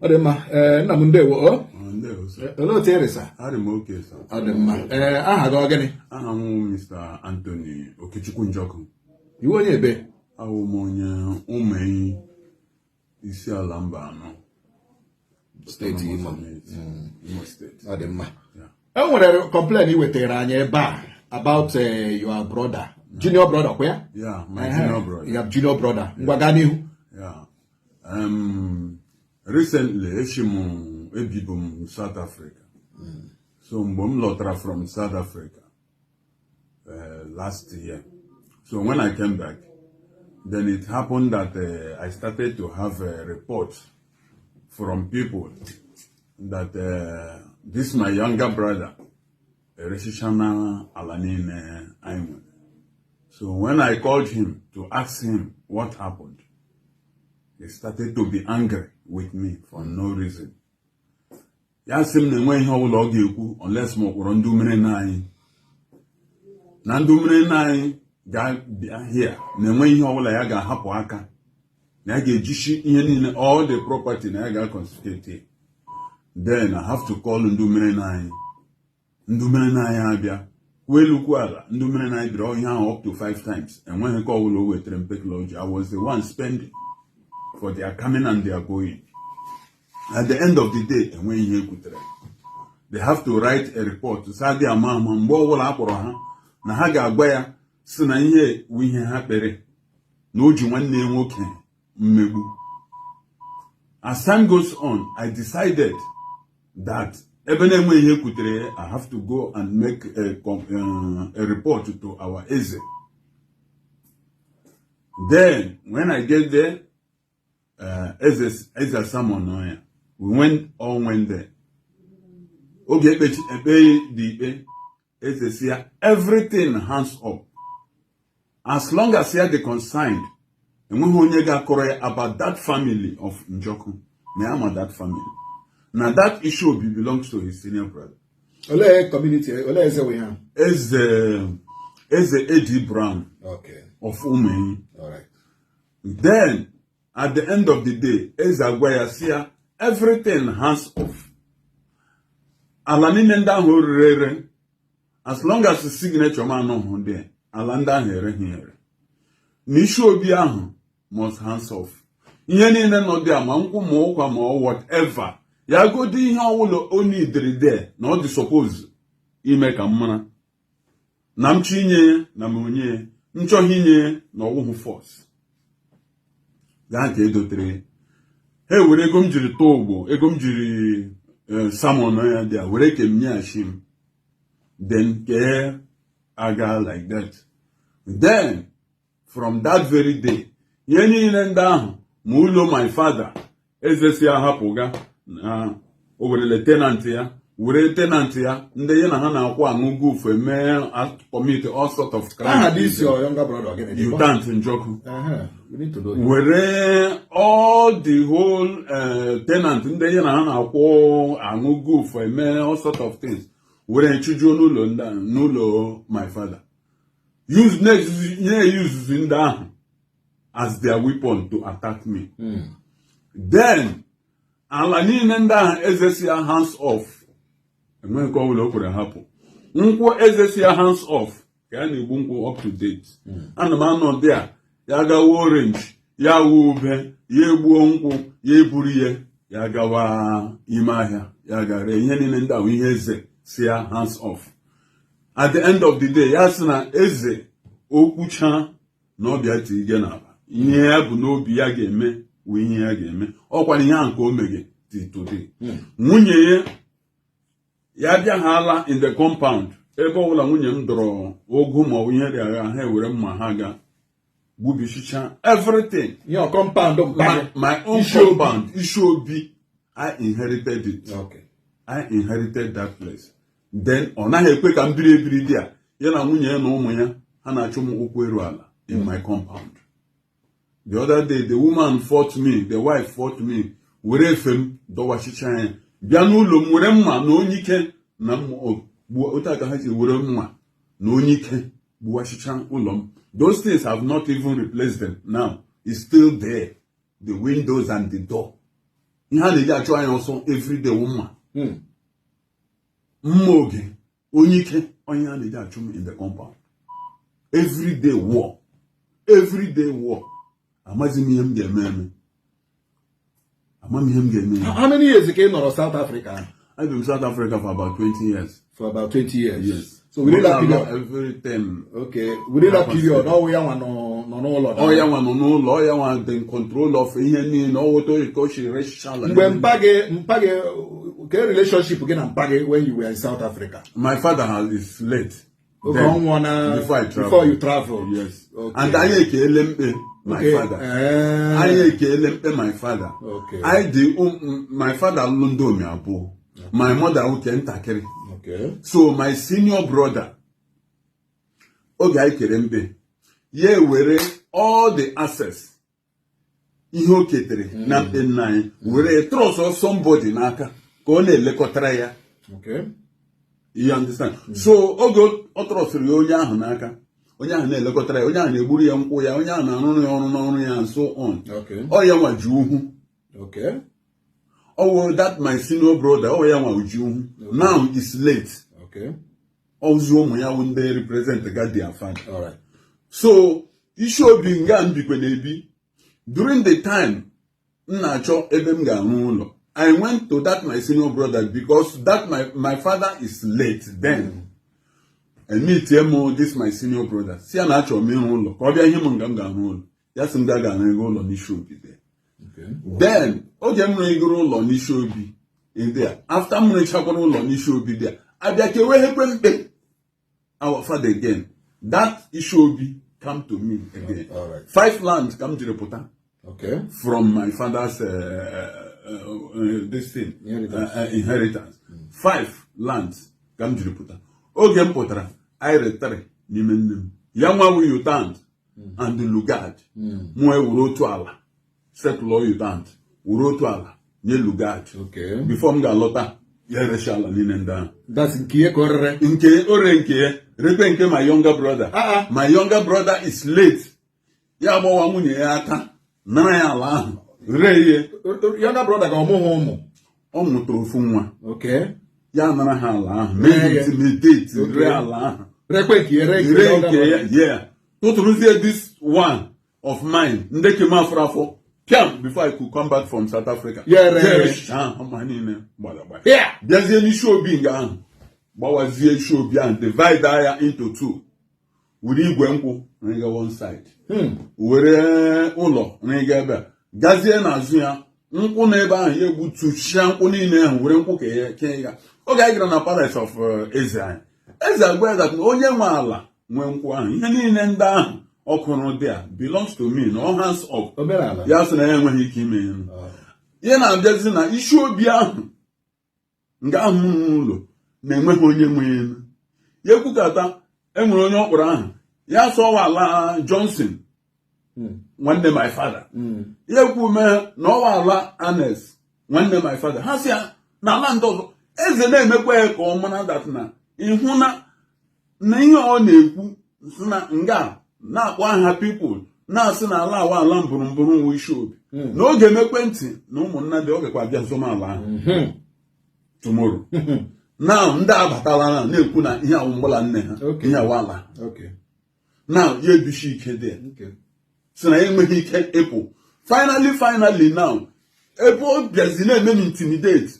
Ọ dị mma. Ee, nna m, ndewo o. Ndewo, sir. Olee otu ị sir? Adị m okay, sir. Ọ dị mma. Ee, aha gị ọ gịnị? Aha m wụ Mr. Anthony Okechukwu Njọkụ. Iwu onye ebe? Awụ m onye Ụmụenyi, isi ala mba anọ. Steeti Imo. Imo Steeti. Ọ dị mma. Yeah. E nwere complaint ị wetara anyị ebe a about your brother, junior brother kwa ya? Yeah, my junior brother. Ya, junior brother. Ngwa, gaa n'ihu. Yeah. Recently, echi m ebibu m South Africa. So mgbe m lọtara from South Africa last year. So when I came back, then it happened that I started to have a report from people that this my younger brother eresichana ala niile anyị nwere. So when I called him to ask him what happened, he started to be angry with me for no reason. Ya sị m na enweghị ihe ọbụla ọ ga-ekwu unless ma ọ kpọrọ ndị umere na anyị na ndị umere na anyị ga-abịa here, na enweghị ihe ọbụla ya ga-ahapụ aka, na ya ga-ejichi ihe niile, all the property, na ya ga-confiscate it. Then I have to call ndị umere na anyị. Ndị umere na anyị abịa kwuo elu kwuo ala. Ndị umere na anyị bịara ihe ahụ up to five times, enweghị nke ọbụla o wetara mpekele. I was the one spending for their coming and their going. At the end of the day, enweghị ihe ekwutere. They have to write a report to sa dị ama ama mgbe ọbụla a kpọrọ ha na ha ga-agwa ya si na ihe wu ihe ha kpere na o ji nwanne ya nwoke mmegbu. As time goes on, I decided that ebe na-enweghị ihe ekwutere ya, I have to go and make a report to our eze. Then when I get there, eze summon ya. We went, all went there. Oge ekpe dị ikpe, eze si ya everything hands up, as long as ya dị concerned, enweghị onye ga-akọrọ ya about that family of Njoku, na ya ma that family, na that issue obi belongs to his senior brother. Olee community, olee eze we ha? Eze Eddie Brown of Ụmụenyi. All right. Then at the end of the day, eze agwa ya si ya everything hands off, ala niile ndị ahụ rere ere, as long as the signature m anọghị there, ala ndị ahụ ereghị ere, na isi obi ahụ must hands off, ihe niile nọ dị a, ma nkwụ ma ụkwa ma ọ whatever ya godi, ihe ọbụla onye idiri there na ọ dị suppose ime ka m mara na m chọ inye ya na m onye ya, m chọghị inye ya na ọwụhụ force gaa nke edotere ha. Ewere ego m jiri tụọ ugbo, ego m jiri summon ya dị a, were ke m nyeghachi m. Then kee aga like that. Then from that very day, ihe niile ndị ahụ, ma ụlọ my father, eze si ahapụga na o werele tenant ya, were tenant ya ndị ya na ha na-akwụ aṅụ goofu eme, commit all sort of crime. Aha this your younger brother gịnị dịkwa? Utant Njoku. We need to know him. Were all the whole tenant ndị ya na ha na-akwụ aṅụ goofu eme all sort of things, were chụjuo n'ụlọ ndị ahụ, n'ụlọ my father, use na-eyuzuzi ndị ahụ as their weapon to attack me. Then ala niile ndị ahụ eze si ya hands off, enweghị nke ọbụla o kwere hapụ. Nkwụ eze si ya hands off ka ya na-egbu nkwụ up to date. Ana m anọ dị a, ya gawa orange, ya wuo ube, ya egbuo nkwụ, ya eburu ya, ya gawa ime ahịa, ya gara ihe niile ndị ahụ, ihe eze si ya hands off. At the end of the day, ya sị na eze okwucha na ọbịa tige n'ala, ihe ya bụ n'obi ya ga-eme wụ ihe ya ga-eme. Ọkwa ihe ahụ ka o mege till today. Nwunye ya, ya bịaghala in the compound, ebe ọbụla nwunye m dọrọ ụgụ ma ọ bụ ihe dị agha, ha ewere mma ha ga gbubichicha everything. Your compound mpa My, gị. my own Isi obi. compound, isi obi. I inherited it. I inherited that place. Then ọ naghị ekwe ka m biri ebiri dị a, ya na nwunye ya na ụmụ ya, ha na-achụ m ụkwụ eru ala in my compound. The other day, the woman fought me, the wife fought me, were efe m dọwachicha ya, bịa n'ụlọ m, were mma na onye ike na mma gbuo. Otu aka ha si were mma na onye ike gbuwachicha ụlọ m. Those things have not even replaced them now. It's still there, the windows and the door. Ihe a na-eji achụ anyị ọsọ everyday wụ mma. Mma oge onye ike, onye a na-eji achụ m in the compound everyday, war everyday, war. Amaghị m ihe m ga-eme eme, ama m ihe m ga-eme eme. How many years ka ị nọrọ South Africa? I've been in South Africa for about 20 years. For about 20 years? Yes. So within that period, Everything. Okay, within that period, ọ ya nwa nọ n'ụlọ? Ọ ya nwa nọ n'ụlọ, ọ ya nwa dị in control of ihe niile, ọ weta ka o si reshala. Mgbe mpa gị, ke relationship gị na mpa gị when you were in South Africa? My father is late. Oge ọ nwụọ na Before I travel. Before you travel? Yes. Okay. And anyị ekele mkpe my father. Anyị ekele mkpe my father. Anyị dị my father lụ ndị omi abụọ. My mother nwoke ntakịrị. So my senior brother, oge anyị kere mkpe, ya ewere all the assets, ihe o ketere na mkpe nna anyị, were trust somebody n'aka ka ọ na-elekọtara ya. You understand? So oge ọ trustụrụ ya onye ahụ n'aka, onye ahụ na-elekọtara ya, onye ahụ na-egburu ya nkwụ ya, onye ahụ na-arụrụ ya ọrụ n'ọrụ ya and so on. Ọ ya nwa ji uhu. Ọwụ that my senior brother, ọ ya nwa ji uhu. Now is late. Ọzụ ụmụ ya wụ ndị represent ga their father. All right. So isi obi nga m bikwe na-ebi, during the time m na-achọ ebe m ga-arụ ụlọ, I went to that my senior brother because that my father is late then. Meet m this my senior brother, si ya na achọrọ m ịrụ ụlọ, ka ọ bịa ihe m nga m ga-arụ ụlọ. Ya sị m ga ga ego ụlọ n'isi obi there. Then oge m rụgoro ụlọ n'isi obi in there, after m rụchakwara ụlọ n'isi obi there, abịa kewe hekwe mkpe our father again, that isi obi come to me again. All right. Five lands ka m jiri pụta from my father's this thing. Inheritance. Inheritance. Five lands ka m jiri pụta. Oge m pụtara, anyị retara n'ime nne m ya nwa wu Utant and Lugard. Mụ ewere otu ala settle Utant, were otu ala nye Lugard. Before m ga-alọta, ya erecha ala niile ndị ahụ. That's nke ihe ka o rere. Nke ore nke ya, rekwe nke my younger brother. Ah, ah. My younger brother is late. Ya agbawa nwunye ya aka, nara ya ala ahụ, ree ihe. Younger brother ga ọmụghị ụmụ? Ọ mụta ofu nwa. Ya nara ha ala ahụ, Ree mee ya. intimidate, ree ala ahụ. Rekwe nke ya, ree nke ree younger nke ya. brother. Yeah, tụtụrụzie this one of mine ndị kem afọrọ afọ piam before I could come back from South Africa. Ya ree ya. Ahụ ma niile gbara gbara. Bịazie n'isi obi nga ahụ, gbawazie isi obi ahụ, divide ya into two, were igwe nkwụ rịga one side, were ụlọ rịga ebe a, gazie n'azụ ya, nkwụ n'ebe ahụ, ya egbutuchia nkwụ niile ahụ, were nkwụ kee ya kee ya. Oge anyị gara na palace of eze anyị, eze agwa ya that na onye nwe ala nwe nkwụ ahụ, ihe niile ndị ahụ ọ kụrụ dị a belongs to me, no hands up. Omenala. Ya sị na ya enweghị ike ime ihe. Ihe na-abịazi na isi obi ahụ nga ahụ n'ụlọ na-enweghị onye nwe elu. Ya ekwukata enwere onye ọkpọrọ ahụ, ya sọwa ala Johnson, nwanne my father. Ya ekwu mee na ọwa ala Anes, nwanne my father. Ha si ya na ala ndị ọzọ. Eze na-emekwa ya ka ọ mara that na ịhụ na ihe ọ na-ekwu si na nga na-akpọ aha people na-asị na ala awa ala mbụrụmbụrụ nwe isi obi na oge emekwe ntị na ụmụnna dị, ọ gakwa abịa zọm ala ahụ tomorrow. Now ndị abatala na na-ekwu na ihe awụ mgbala nne ha, ihe awa ala. Now ya ebishi ike dị si na ya enweghị ike ịpụ. Finally, finally, now ebe ọ bịazi na-eme m intimidate,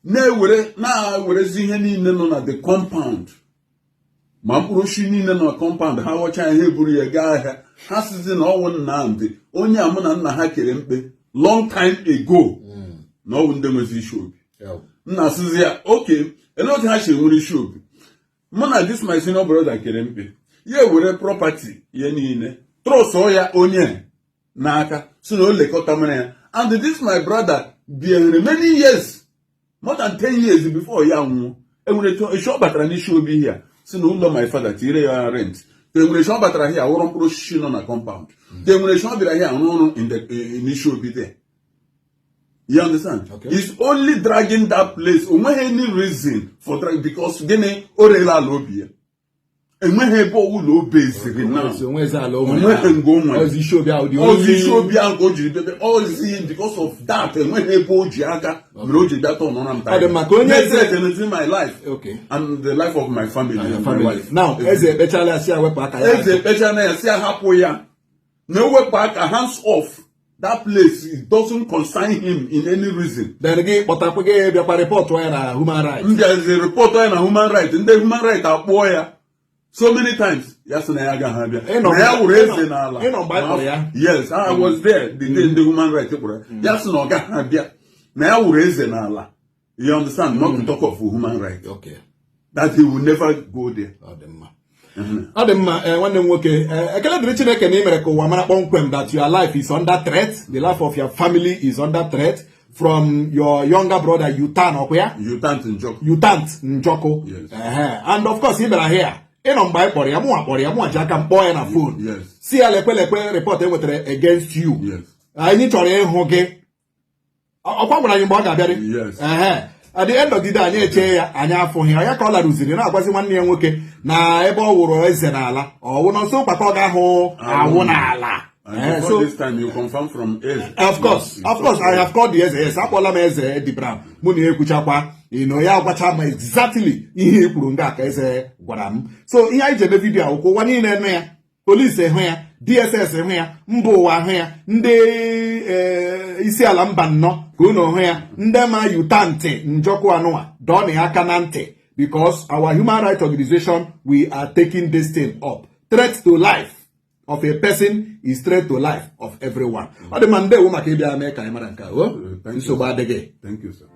na-ewere na-ewerezi ihe niile nọ na the compound, ma mkpụrụ osisi niile nọ na compound, ha ghọcha ya, ha eburu ya gaa ahịa. Ha sizi na ọwụ Nnamdị, onye a mụ na nna ha kere mkpe long time ago, na ọwụ ndị nwezi isi obi. Nna asịzi ya oke ele otu ha si enwere isi obi. Mụ na this my senior brother kere mkpe, ya ewere property ya niile trustụọ ya onye n'aka, si na o lekọta mara ya. And this my brother biere many years, more than 10 years before ya nwụọ. Enwere echi ọ batara n'isi obi here, si na ụlọ my father tire ya rent, ka enwere echi ọ batara here wụrụ mkpụrụ osisi nọ na compound, ka enwere echi ọ bịara here arụ ọrụ in the n'isi obi there. You understand? Okay. It's only dragging that place. O nweghị any reason for drag because gịnị, o rela ala obi ya. Enweghị ebe ọwụla o beziri now. Onwezi ala o nwere. Onweghị nga o nwere. Ozi isi obi ahụ dị. Ozi isi obi ahụ ka o jiri bịa ozi. Because of that, enweghị ebe o ji aka mere o ji bịa turn on. Ọ dị mma ka onye threatening my life and the life of my family and my wife. Now, eze ekpechala ya, si ya wepụ aka ya. Eze ekpechala ya, si ya hapụ ya, na ewepụ aka, hands off that place. It doesn't concern him in any reason. Then gị kpọtakwa, gị bịakwa report ya na human rights. M bịazi report ya na human rights. Ndị human rights akpụọ ya so many times, ya sị na ya agaghị abịa, na ya wụrụ eze n'ala. Ịnọ mgbe a kpọrọ ya? Yes, I was there the day ndị human rights kpọrọ ya. Ya sị na ọ gaghị abịa, na ya wụrụ eze n'ala, you understand, not to talk of human rights, that he will never go there. Ọ dị mma, ọ dị mma. Nwanne m nwoke, ekele dịrị Chineke na ị mere ka ụwa mara kpọmkwem that your life is under threat, the life of your family is under threat from your younger brother Yutan, ọkwa ya? Yutant Njọkụ. Yutant Njọkụ. Yes. Ehe. And of course, ị bịara here, ịnọ mgbe anyị kpọrọ ya. Mụnwa kpọrọ ya, mụnwa ji aka m kpọọ ya na phone, si ya lekwe lekwe report e nwetara against you. Anyị chọrọ ịhụ gị. Ọkwa gwara anyị mgbe ọ ga-abịarị? Yes. Ehe. At the end of the day, anyị eche ya, anyị afụghị ya. Ka ọ larụziri na-agwazi nwanne ya nwoke na ebe ọ wụrụ eze n'ala, ọ wụ nọ nso ụkwa ka ọ ga-ahụ awụ n'ala. And before so this time, you confirm from Eze. Of course, of course, I have called the eze. Yes, akpọla m Eze Eddie Brown. Mụ na ya ekwuchakwa ya agwacha m exactly ihe i kwuru nga ka eze gwara m. So ihe anyị ji eme video akwụkwọ, ụwa niile nụ ya, polisi hụ ya, DSS hụ ya, mba ụwa hụ ya, ndị isi ala mba nnọọ ka unu hụ ya, ndị ma Yutant Njọkụ anụnwa dọọ na ya aka na ntị, because our human rights organization, we are taking this thing up. Threat to life of a person is threat to life of everyone. Ọ dị mma, ndewo maka ịbịa mee ka anyị mara nke a o. Thank you. Nsogbu adịghị. Thank you, sir.